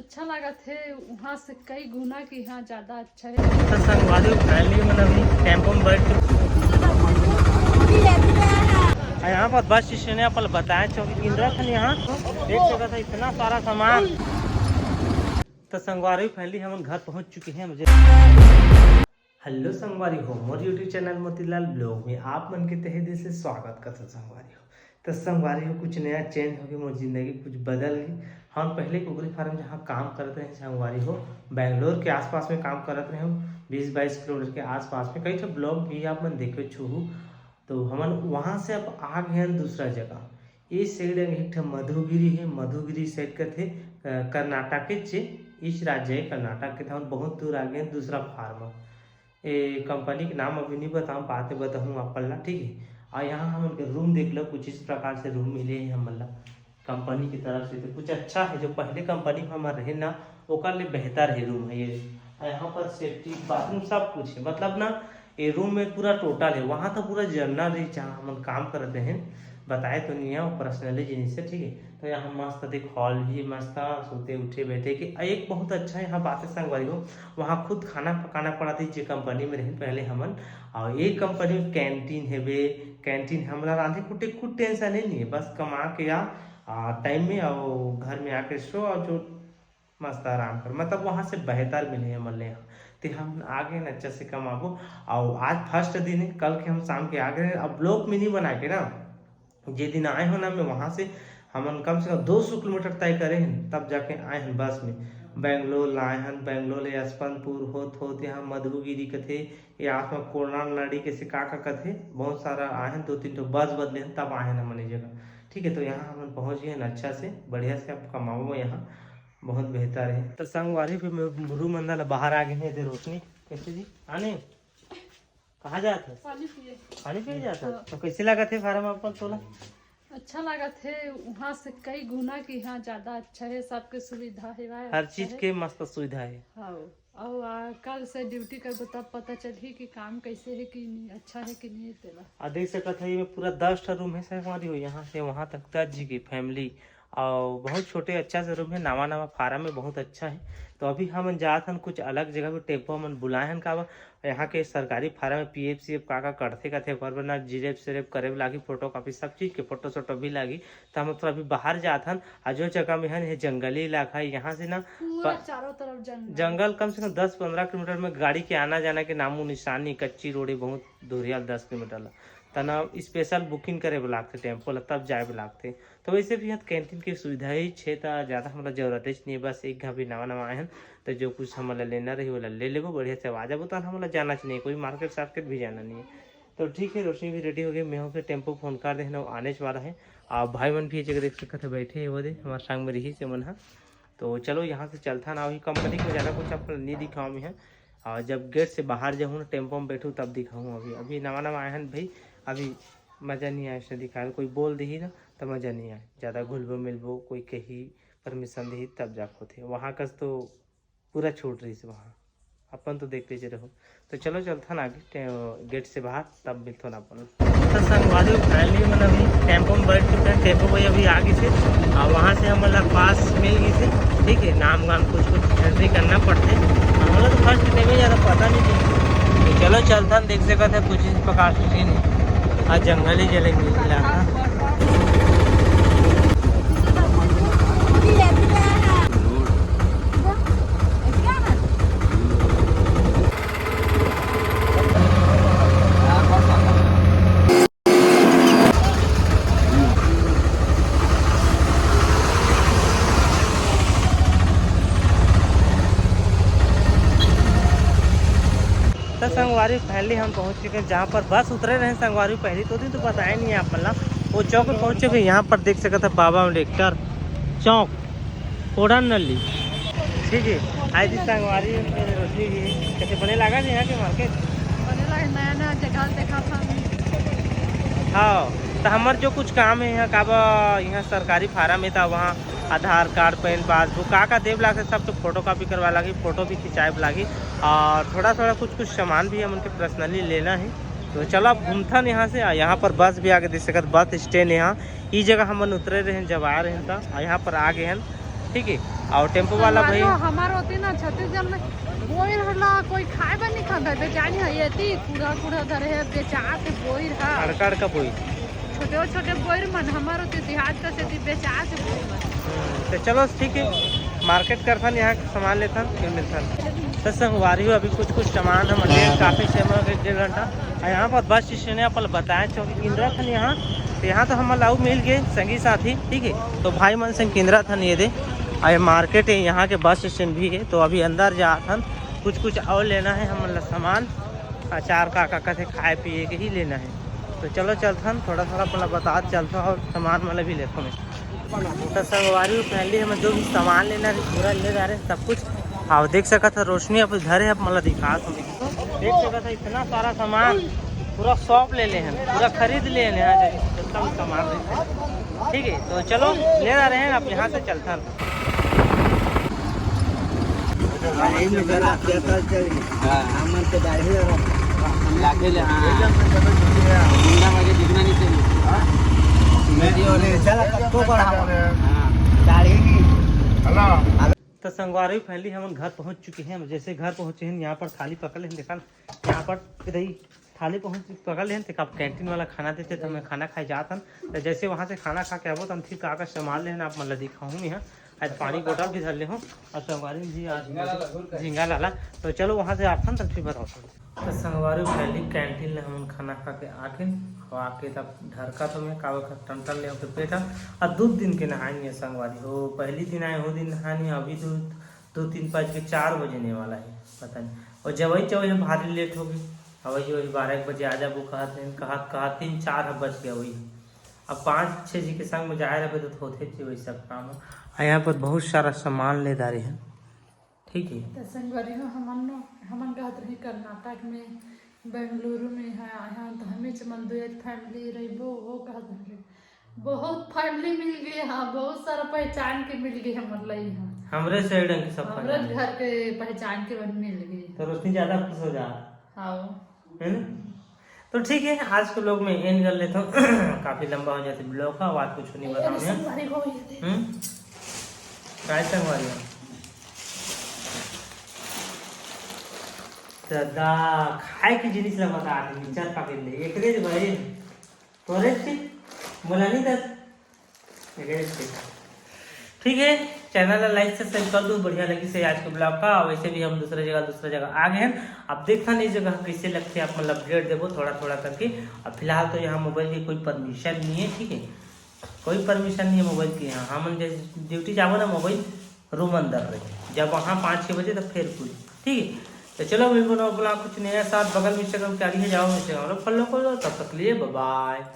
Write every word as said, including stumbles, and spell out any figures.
अच्छा लागत हे, वहाँ से कई गुना के यहाँ ज्यादा अच्छा है। तो संगवारी, finally मन अभी टेम्पो में बैठ के, और यहाँ पर बस स्टैंड है, अपन बताए चौकी किन रहा था यहाँ, देख सकत है इतना सारा सामान। तो संगवारी, finally हमन घर पहुँच चुके हैं। मुझे हेलो संगवारी हो, मोर YouTube चैनल मोतीलाल ब्लॉग में आप मन के तहे दिल से स्वागत करथों संगवारी हो। तो संगवारी हो, कुछ नया चेंज होगे, मोर जिंदगी कुछ बदल गई। हम पहले कुकरी फार्म जहाँ काम करत रहे संगवारी हो, बेंगलोर के आसपास में काम करत रहे हम, बीस बाईस किलोमीटर के आसपास में। कई ठो ब्लॉग भी आप मन देखे छूहू। तो हमन वहाँ से अब आ गए हैं दूसरा जगह। ये साइड एक ठो मधुगिरी है, मधुगिरी साइड कथे, अ, कर्नाटक के चे-, इस राज्य है कर्नाटक के, तो हमन बहुत दूर आ गए हैं दूसरा फार्म। ए कंपनी के नाम अभी नहीं बताऊँ, बाद में बताऊँ आप ला, ठीक है। और यहाँ हमन के रूम देख लो, कुछ इस प्रकार से रूम मिले हैं हमन ला कंपनी की तरफ से। तो कुछ अच्छा है, जो पहले कंपनी में हमन रहे ना, ओकर ले बेहतर है रूम है ये। और यहाँ पर सेफ्टी, बाथरूम, सब कुछ है, मतलब ना, ये रूम में पूरा टोटल है। वहाँ तो पूरा जनरल है जहाँ हमन काम करते हैं, बताए तो नहीं है, पर्सनली जिनिस से, ठीक है। तो यहाँ मस्त देख, हॉल भी मस्त, सोते उठे बैठे के। एक बहुत अच्छा यहाँ बात है संगवारी हो, वहाँ खुद खाना पकाना पड़त रहिस, जे कंपनी में रहिन पहले हमन। और एक कंपनी में कैंटीन हेबे, कैंटीन हमला रांधे कुटे कुछ टेंशन ही नहीं है, बस कमा के आ, आ टाइम में, और घर में आके सो, और जो मस्त आराम कर, मतलब वहाँ से बेहतर मिले हमन ले यहाँ। ते हम आ गए ना, अच्छा से कमाबो। और आज फर्स्ट दिन है, कल के हम शाम के आ गए। अब ब्लॉग में नहीं बना के ना, जे दिन आए हो ना, मैं वहाँ से, हमन कम से कम दो सौ किलोमीटर तय करे हन, तब जाके आए हन बस में। बेंगलोर लाए हन, बेंगलोर ले यशवंतपुर होत होत यहाँ मधुगिरी कथे, ये आस में कोरनानाड़ी कैसे का का कथे, बहुत सारा आए हन, दो तीन ठो बस बदले हन, तब आए हन हमन ये जगह। ठीक है, तो यहाँ हमन पहुँच गए हन अच्छा से, बढ़िया से अब कमाबो यहाँ, बहुत बेहतर है। तो संगवारी, फिर मैं रूम अंदर ला बाहर आ गए हैं, दे रोशनी कैसे जी आने कहाँ जात हस? पानी पिए। पानी पिए जात हस? हाँ। तो कैसे लागत हे फार्म अपन तोला? अच्छा लागत हे, वहाँ से कई गुना के यहाँ ज्यादा अच्छा है, सबके सुविधा है, हर अच्छा चीज है। के मस्त सुविधा है। हाँ, और आ, कल से ड्यूटी करबो तब पता चलही कि काम कैसे है कि नहीं, अच्छा है कि नहीं है तेला। आ देख सकत है, ये पूरा दस ठो रूम है संगवारी हो, यहाँ से वहाँ तक दस जी की फैमिली, और बहुत छोटे अच्छा से रूम है, नवा नवा फार्म है, बहुत अच्छा है। तो अभी हमन जात हन कुछ अलग जगह भी, टेम्पो हमन बुलाए हन, काबर यहाँ के सरकारी फार्म में पी एफ सी एफ का का कटथे कथे, ओकर बर ना जी रेफ से रेफ करे बर लागही, फोटो कॉपी, सब चीज के फोटो सोटो भी लागही। तो हम थोड़ा अभी बाहर जात हन, आ जो जगह में हन, ये जंगली इलाका है, यहाँ से ना पूरा प-, चारों तरफ जंगल। जंगल कम से कम दस पंद्रह किलोमीटर में गाड़ी के आना जाना के नामो निशान नहीं, कच्ची रोड है, बहुत दूरिया दस किलोमीटर ला। तना स्पेशल बुकिंग करे बर लागथे टेम्पो ला, तब जाए बर लागथे। तो वैसे भी यहाँ कैंटीन की सुविधा ही छे, त ज्यादा हमला जरूरत ही नहीं है, बस एक घा भी नवा नवा आए हन, तो जो कुछ हमला लेना रही, वो ला ले लेबो, बढ़िया से आ जाबो, तहन हमला जाना चाहिए, कोई मार्केट सार्केट भी जाना नहीं है। तो ठीक है, रोशनी भी रेडी हो गई, मैं होके टेम्पो फोन कर देहन, वो आने वाला है। और भाई मन भी ये जगह देख सकत है, बैठे है, वो दे हमारे संग में रही से मन हा। तो चलो, यहाँ से चलथन। अभी कंपनी को ज्यादा कुछ आपको नहीं दिखाऊँ मैं, और जब गेट से बाहर जाहूँ ना, टेम्पो में बैठूँ, तब दिखाऊँ। अभी, अभी नवा नवा आए हन भाई, अभी मजा नहीं आए उसने दिखाए, कोई बोल देही ना, तो मजा नहीं आए, ज्यादा घुलबो मिलबो, कोई कही परमिशन देही, तब जाके होथे। वहाँ कस तो पूरा छूट रही से वहाँ, अपन तो देखते जे रहो। तो चलो, चलथन आगे टे-, गेट से बाहर, तब मिलथन अपन। तो संगवारी, फाइनली मन अभी टेम्पो में बैठ चुके हैं, टेम्पो भाई अभी आ गई से, और वहाँ से हमन ला पास मिल गई से। ठीक है, नाम गाम कुछ कुछ एंट्री करना पड़ते, हमन ला तो फर्स्ट टाइम ही, ज्यादा पता नहीं थी। तो चलो, चलथन, देख सकत है कुछ इस प्रकार से सीन है, आज जंगल ही चलेंगे इलाका। तो संगवारी, फाइनली हम पहुंच चुके हैं जहाँ पर बस उतरे रहे संगवारी, पहली तो दिन तो बताया नहीं है आप, मतलब वो चौक पे पहुंचे भी। यहाँ पर देख सकते हैं बाबा अम्बेडकर चौक, कोडान नल्ली। ठीक है, आई थी संगवारी, मेरे रोशनी भी है। कैसे बने लगा जी यहाँ के मार्केट? बने लगा, नया नया जगह देखा था। हाँ, तो हमार जो कुछ काम है यहाँ का बा, यहाँ सरकारी फार्म है, था वहाँ आधार कार्ड, पैन, पासबुक, का का देव लागथे, सबके फोटो कॉपी करवा लागी, फोटो भी खिंचाए लागी, और थोड़ा थोड़ा कुछ कुछ सामान भी हमन के पर्सनली लेना है। तो चलो, अब घूमथन यहाँ से। आ, यहाँ पर बस भी आगे दे सकत, बस स्टैंड यहाँ, ई जगह हमन उतरे रहे, जब आए रहे, त आ, यहाँ पर आ गए हैं। ठीक है। और टेम्पो वाला भाई, हमार होती ना छत्तीसगढ़ में बोइर ला कोई खाए बर नहीं खाता, बेचारी है ये थी कूड़ा कूड़ा धरे है, बेचात बोइर है। अड़का अड़का बोइर। छोटे छोटे बोइर मन हमार होती देहात का सेती बेचात बोइर मन। तो चलो ठीक है, मार्केट करथन, यहाँ के सामान लेथन, फिर मिलथन। तो संगवारी हो, अभी कुछ कुछ सामान हम ले, काफ़ी समय हो गए, एक डेढ़ घंटा। और यहाँ पर बस स्टैंड है, अपन बताए चौक किंदरा थन यहाँ। तो यहाँ तो हम लाऊ मिल गए संगी साथी, ठीक है। तो भाई मन से किंदरा थन ये दे, और ये मार्केट है, यहाँ के बस स्टैंड भी है। तो अभी अंदर जा थन, कुछ कुछ और लेना है हमन ला सामान, अचार का का कथे खाए पिए के ही लेना है। तो चलो चलथन, थोड़ा थोड़ा अपन ला बतात चलथन और सामान मन ला भी लेथन। तो संगवारी हो, पहले हम जो भी सामान लेना है पूरा ले जा रहे हैं सब कुछ। आप देख सकत है रोशनी अब घर है, अब मतलब दिखा तुम देख सकत है इतना सारा सामान पूरा शॉप ले ले हैं, पूरा खरीद ले हैं यहाँ से, जितना भी सामान लेते हैं। ठीक है, तो चलो ले जा रहे हैं, आप यहाँ से चलथन। गाड़ी में जरा तेल चल चल। हाँ। हमन तो गाड़ी लगा। लागे ले, हाँ। गुंडा वाले दिखना नहीं चाहिए। हाँ। मैं जी और चला कब को बढ़ावा। हाँ। गाड़ी नहीं। हेलो। तो संगवारी फाइनली हमन घर पहुंच चुके हैं। जैसे घर पहुंचे हैं, यहाँ पर थाली पकड़ लेन, देखा न, यहाँ पर इधर ही थाली पहुंच पकड़ लेन, तेका कैंटीन वाला खाना देते, तो मैं खाना खाए जात हन। तो जैसे वहाँ से खाना खा के आबो, तो हम फिर का का सामान लेन, आप मन ला दिखाहूँ मैं। आज पानी बोतल भी धर ले हूँ, और संगवारी जी आज झींगा लाला। तो चलो वहाँ से आथन, तब फिर बताओ। तो संगवारी फाइनली कैंटीन ले हमन खाना खा के आके, खा के तब ढरका तो मैं काबर का टन टन ले होके पेट ह। और दू दिन के नहाएंगे संगवारी हो, पहली दिन आए हो दिन नहाने, अभी दो, दो तीन बज के चार बजे ने वाला है, पता नहीं। और जवई चवई ह भारी लेट हो गई, अवई वही बारह एक बजे आ जाबो कहत रहिन, कहत कहत तीन चार ह बज गया वही। अब पाँच छः जी के संग में जाए रहबे तो होथे जी वही सब काम ह। और यहाँ पर बहुत सारा सामान ले डारे हैं, ठीक है। तो संगवारी हो, हमन नो, हमन कहत रही कर्नाटक में, बेंगलुरु में है, यहाँ तो हमें मन दो एक फैमिली रहिबो, वो कहत रहे बहुत फैमिली मिल गई, हाँ, बहुत सारा पहचान के मिल गई हमर लाई, हाँ। हमरे से डंग के सब हमरे पहचान। घर के पहचान के मन मिल गई। तो रोशनी ज्यादा खुश हो जा। हाँ। है ना? तो ठीक है, आज के vlog में एंड कर लेता हूँ। काफी लंबा हो जाते vlog का, बात कुछ नहीं बताऊँ मैं। संगवारी हो ये दे। हम्म? काय संगवारी हो? दादा, खाए की जिनिस ला बता दे, मिक्सचर पैकेट ले, एकरे जे भाई, तोरे से, बोला नहीं दस, एकरे से। ठीक है, चैनल ला लाइक सब्सक्राइब कर दो, बढ़िया लगी से आज के vlog का। वैसे भी हम दूसरे जगह, दूसरे जगह आ गए हैं। अब देखता नहीं जगह कैसे लगते, आप मतलब अपडेट देबो थोड़ा थोड़ा करके। अब फिलहाल तो यहाँ मोबाइल की कोई परमिशन नहीं है, ठीक है, कोई परमिशन नहीं है मोबाइल की। यहाँ हमन जैसे ड्यूटी जाबो ना, मोबाइल रूम अंदर रही, जब वहाँ पाँच छः बजे तब फिर खुली, ठीक है। तो चलो, मिलबो ना vlog कुछ नया साथ, बगल में Instagram के आड़ी है, जाओ Instagram फॉलो कर लो। तब तक लिए bye bye।